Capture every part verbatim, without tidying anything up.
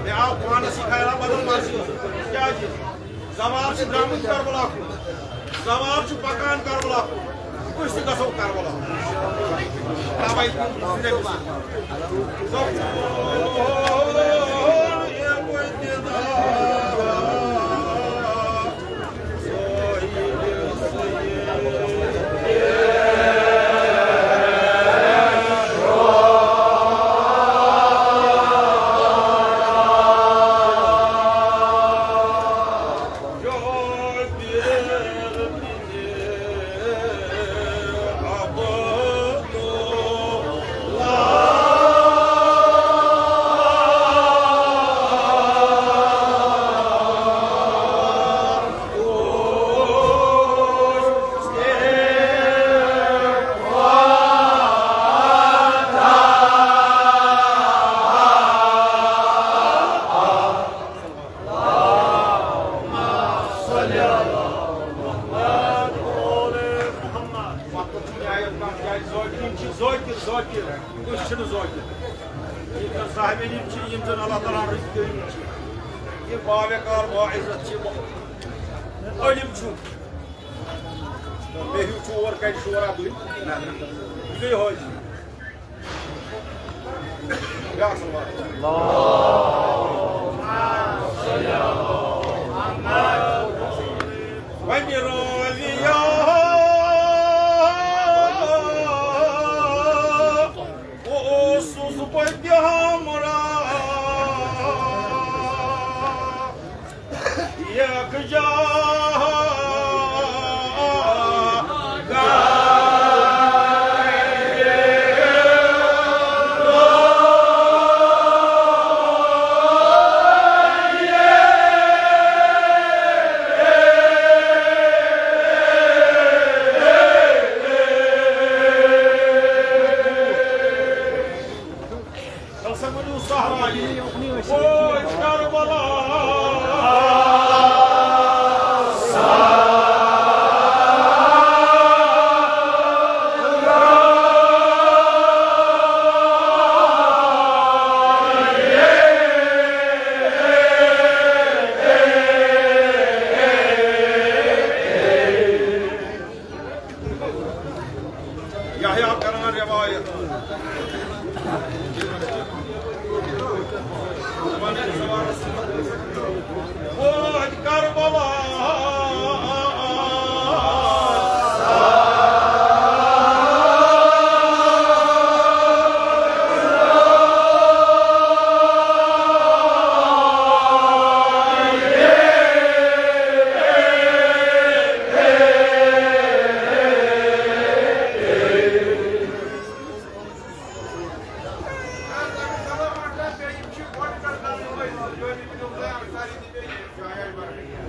مےٚ آو پانَس یہِ خیال، مگر مرضی ٲسٕس۔ کیٛازِ؟ زوال چھُ درٛامُت کربلا کُن۔ زوال چھُ پکان کربلا کُن۔ أسۍ تہِ گژھو کربلا۔ تَوَے ذٲکِر، ذٲکِر، أسۍ چھِنہٕ ذٲکِر۔ یِم زَن صاحبِ علم چھِ، یِم زَن اللہ تعالیٰ ہَن رٔچھۍ کٔرمٕتۍ چھِ، یہِ باوقار، باعزت چھِ، عٲلِم چھُ۔ مےٚ ہیوٗ چھُ اور کَتہِ شورا بٕے؟ یہِ گٔے حٲضی۔ بیٛاکھ سَلوات۔ وۄنۍ روزِ یاد اوسُس بہٕ تہِ ہمراہ۔ یکجا تَلہٕ سا ؤنِو صحرایی، اوے کربلا۔ یحییٰ کران روایت۔ وٲتۍ کربلا۔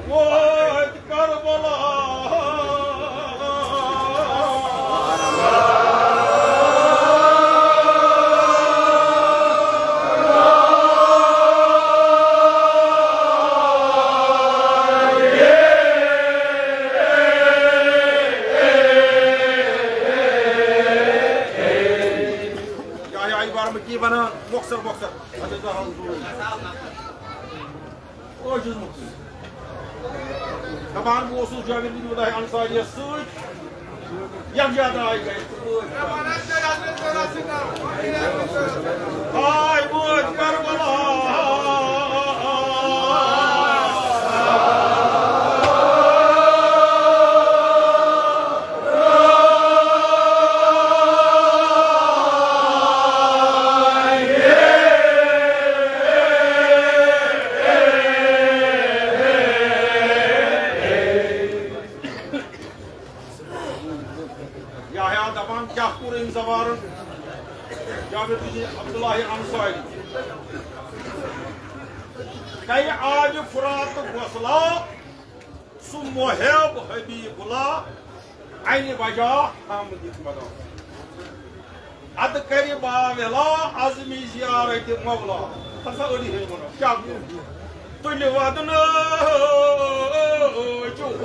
وٲتۍ کربلا۔ یحییٰ برمکی ونان مۄخصر مۄخصر۔ عٲجِز مُخلص۔ دپان بہٕ اوسُس جابر بن عبداللہ انصاریَس سۭتۍ۔ یکجا درٛاے گرِ۔ آے وٲتۍ کربلا۔ یحییٰ دپان، کیٛاہ کوٚر أمۍ زوارن؟ جابر بن عبداللہ انصاری۔ کَرِ آبِ فرات غسلا، سُہ محب حبیب اللہ، اَنہِ وجہ ہم دِتھ مدد۔ ادٕ کرِ باولا عزمی زیارت مولا۔ ہسا أڑی ہے وَنو، کیٛاہ گوٚو؟ تُلہِ وَدنہٕ چُھ۔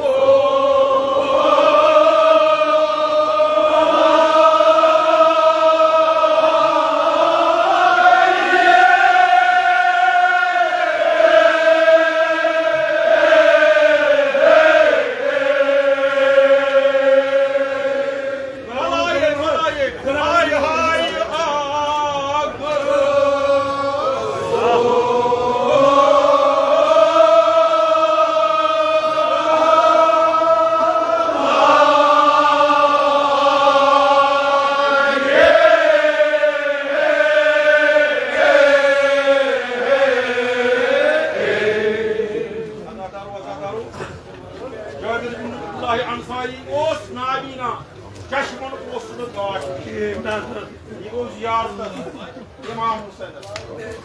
جابر بن عبداللہ انصاری اوس نابینا، چشمن اوس نہٕ گاش۔ یہِ گوٚو زیارتس امام حسینس۔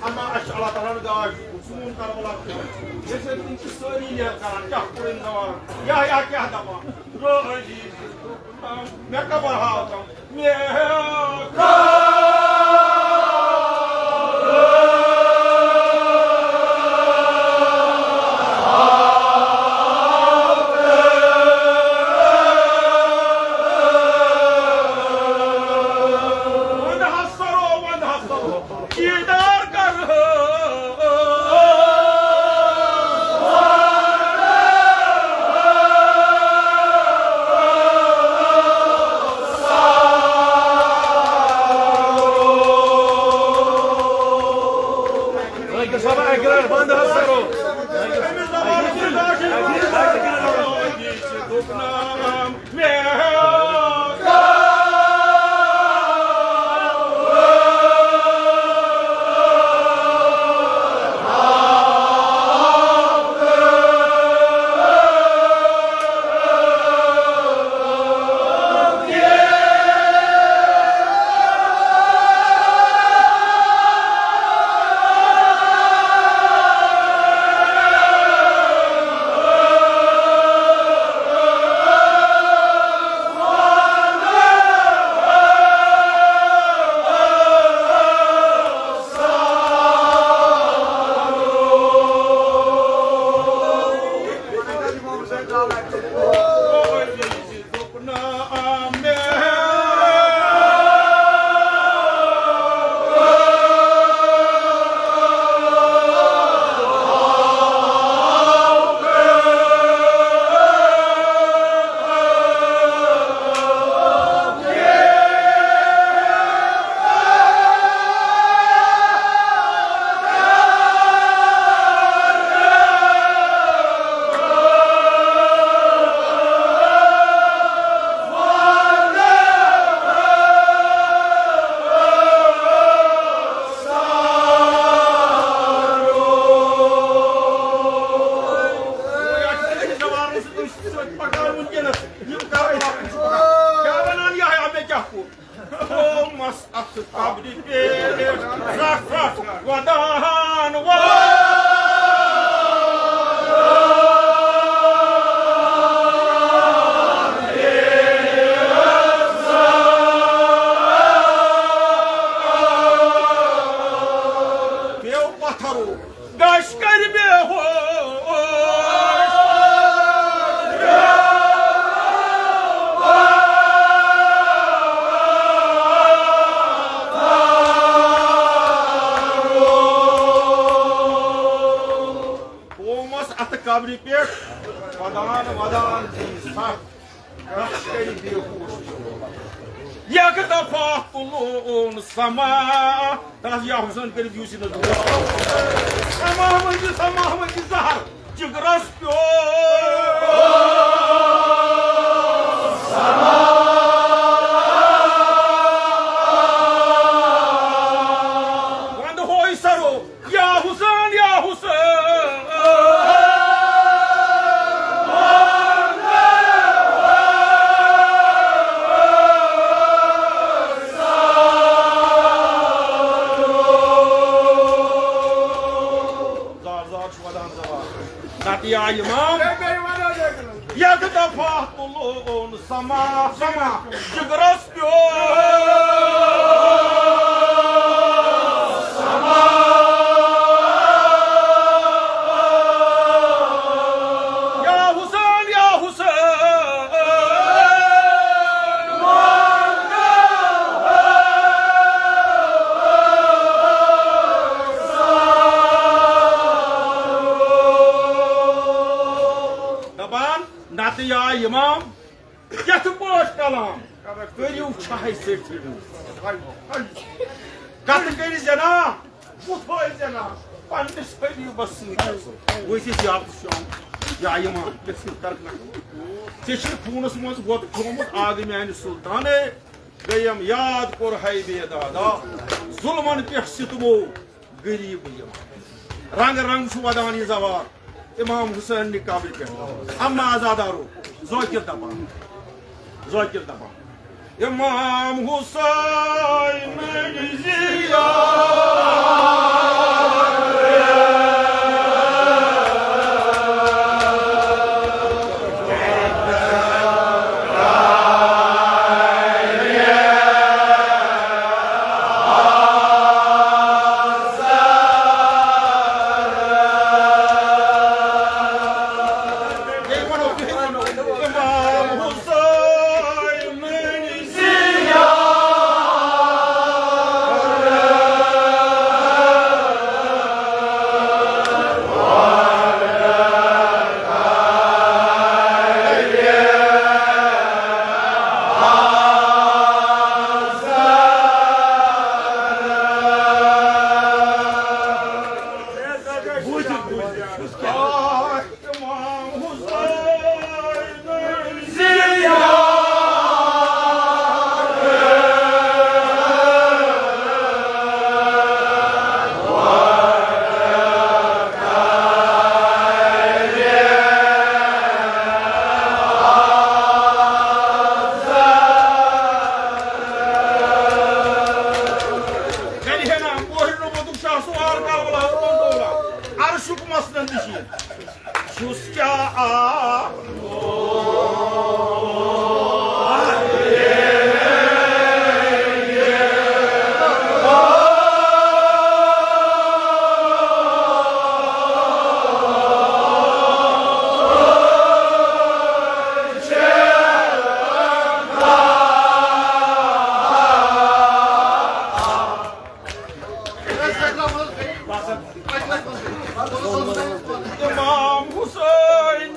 اما اَسہِ چھُ اللہ تعالیٰ ہن گاش دیُتمُت، سون کربلا چھُ۔ ییٚلہِ سۭتۍ تِم چھِ سٲری نیرٕ کران، کیٛاہ کوٚر أمۍ زمانن؟ یا، یا کیٛاہ دپان؟ رو عزیز، مےٚ کمر ہاو تم۔ مےٚ وَندٕ حظ سَرو، وَندٕ حظ سَرو۔ دیٖدار کَرٕ۔ پکان وٕنکیٚنَس، یِم کَرَن وقت چھِ پکان۔ کیٛاہ وَنان یہِ ہا مےٚ کیٛاہ کوٚر؟ تھومَس اَتھ قبرِ پٮ۪ٹھ، سَتھ سَتھ ودان وَ۔ پیوٚو پَتھَرو۔ گش کر بے ہوش۔ قومس اتھ قبرِ پٮ۪ٹھ ودان ودان دی سخ۔ یک دفعہ تُلُن سما۔ تس یا حسین کٔرِتھ یوٗسف نظر۔ سما منٛز، سما منٛز زہر جگرس پیوٚو۔ وند ہوئی سرو۔ یا حسین، یا حسین۔ زار زار چھُ ودان زبان۔ نتہٕ یا امام۔ یک دفعہ تُلُن سما، سما۔ جگرس پیوٚو۔ امام، کتھ پٲٹھۍ کلام کٔرِو چھاہے سۭتۍ فِرِو؟ کتھ کٔرۍ زنا، بُتھ ہٲوۍ زنا، پننِس حبیبس سۭتۍ۔ ؤسِتھ یا تہٕ شام یا امام، مےٚ سۭتۍ کر نہ۔ ژےٚ چھُے خوٗنس منٛز وۄتہٕ تھوٚومُت آدٕ میانہِ سلطانے۔ گٔیم یاد کوٚر ہے بے دادا، ظلمن پٮ۪ٹھ ستمو غریب یِم۔ رنگ رنگ چھُ ودان یہِ زوال امام حسین نہِ قبرِ پٮ۪ٹھ۔ اما عزادارو، ذٲکر دپان، ذٲکر دپان، امام حسین زیارت۔ عرشُک مسند نشین چھُس کیٛاہ آ۔ امام حسین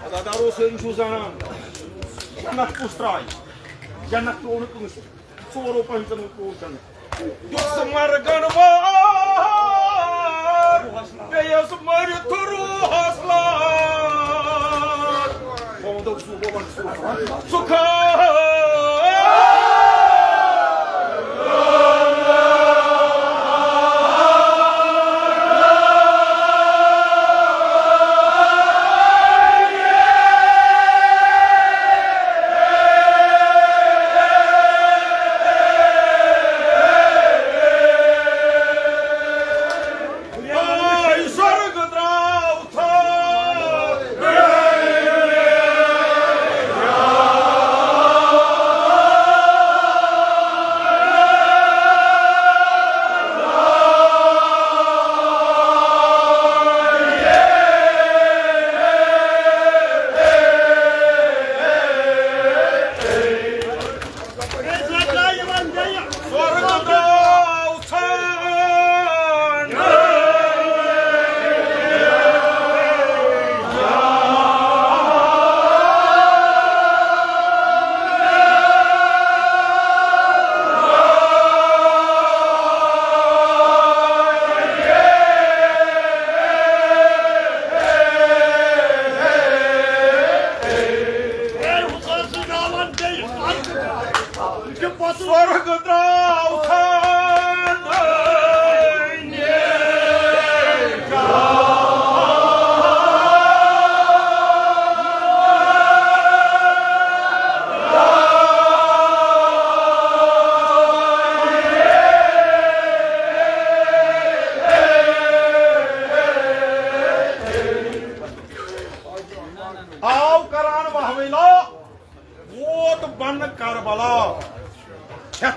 عزادارو، سٲری چھِو زانان، جنت کُس ترٛایہِ؟ جنت ترٛوو نہٕ کٲنٛسہِ۔ ژورو پنٛژن وُہن جنت۔ یُس مرگن وار، بیٚیِس مٔرِتھ روحس لار۔ بہٕ وَنہٕ تۄہہِ سُہ، بہٕ وَنہٕ سُہ۔ سُہ کھا-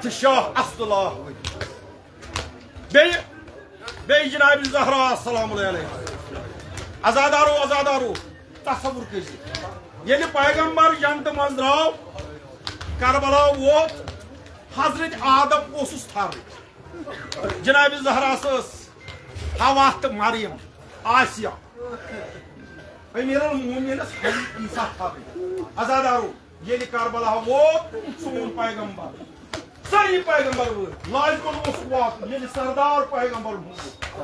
شاہ اسداللہ۔ بیٚیہِ، بیٚیہِ جناب زہرا سلام اللہ علیہ۔ عزادارو، عزادارو، تصور کٔرۍ زِ ییٚلہِ پیغمبر جنتہٕ منٛز درٛاو، کربلا ووت، حضرت آدم اوسُس تھرٕے۔ جناب زہرا ٲس حوا تہٕ مریم، آسیہ، امیر المومنینس حضرت عیسیٰ تھرٕے۔ عزادارو، ییٚلہِ کربلا ووت سون پیغمبر، سٲری پیغمبر وٲتۍ، لالچ منٛز اوس واتُن، ییٚلہِ سردار پیغمبر ووت۔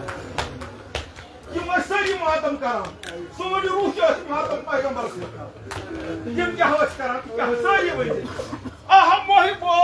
یِم ٲسۍ سٲری ماتم کران، سٲنۍ روح چھِ ٲسۍ ماتم پیغمبر سۭتۍ کران۔ تِم کیٛاہ ٲسۍ کران، تِم کیٛاہ ٲسۍ سٲری ؤنِتھ۔ اہم محبو۔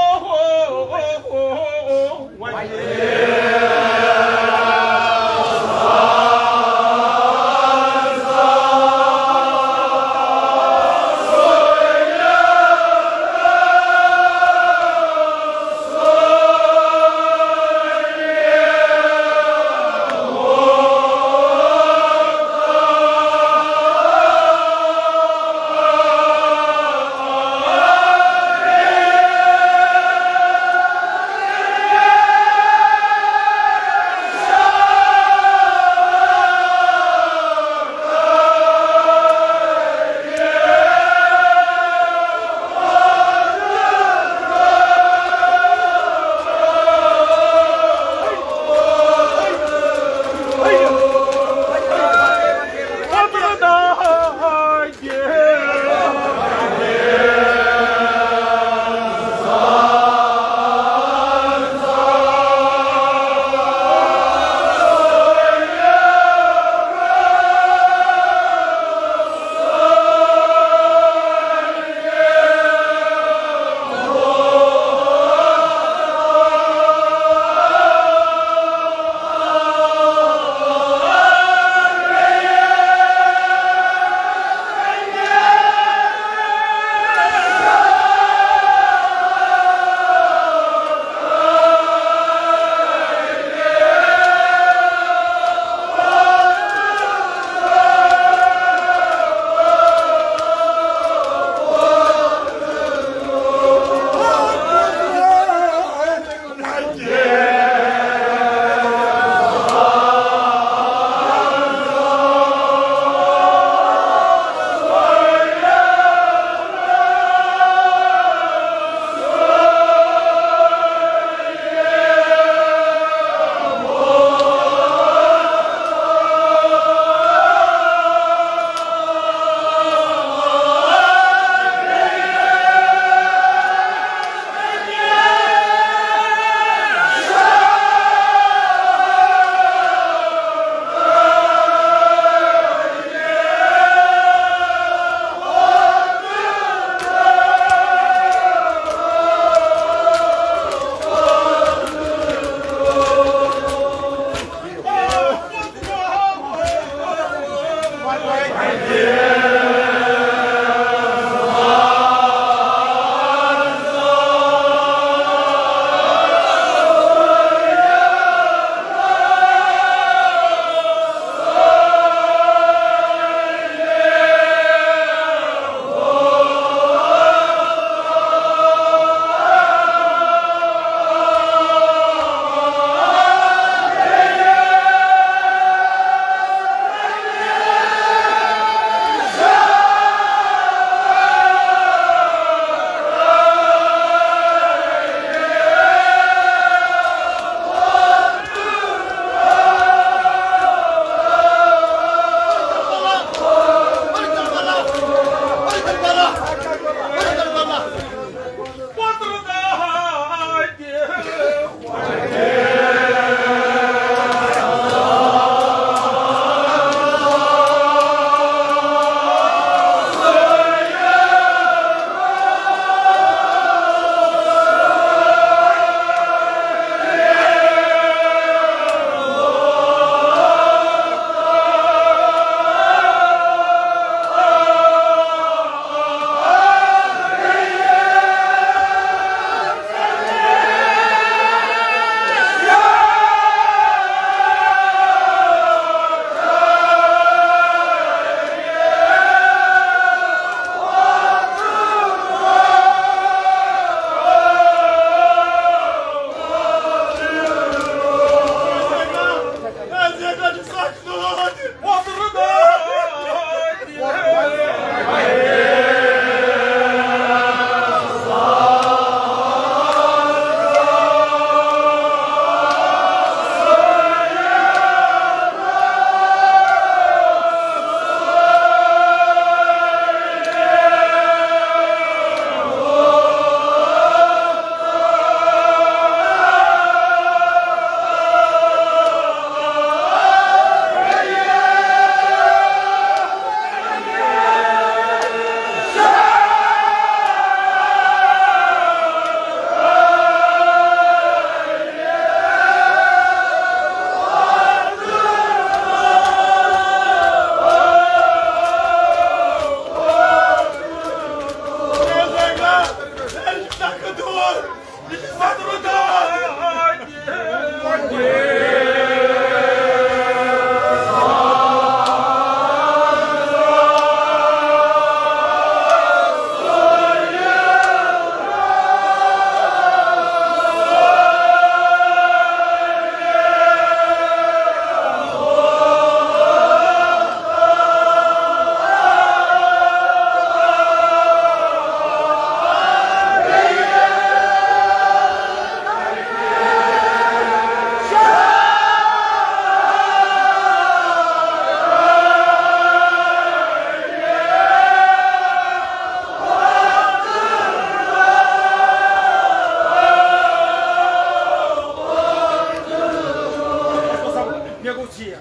مےٚ گوٚو ژیر۔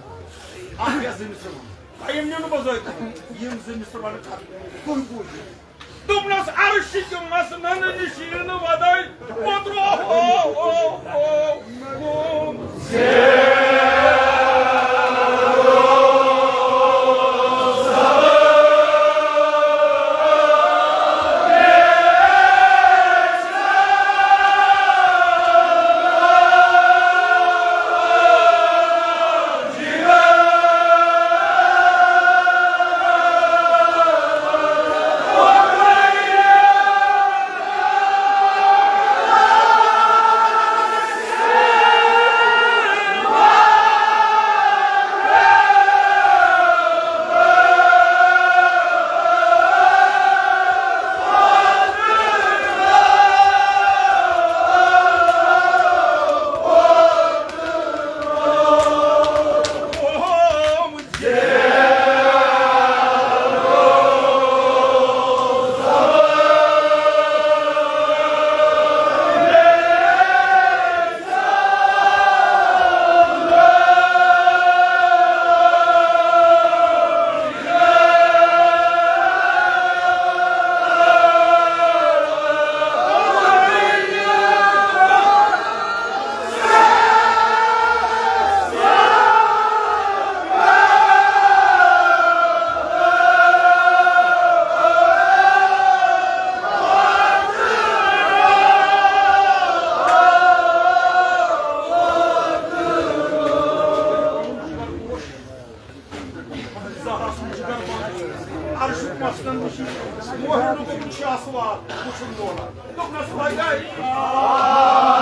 اکھ گژھ زٕ مِصرٕ وَنہٕ۔ بہٕ یِم نہٕ بہٕ زٲتۍ۔ یِم زٕ مِصرٕ وَنہٕ کَتھ۔ تُہۍ بوٗزِو۔ دوٚپنَس، عرشہِ کِس مسندس نِش یِیہِ نہٕ وَدَے۔ پوٚتُر۔ زہرا سُنٛد جگر بنٛد۔ عرشُک مسند وٕچھِتھ، موہِر لُکو وٕچھ شاہ سوار وٕچھُن دوران۔ دوٚپنَس، "وۄنۍ گٔے۔"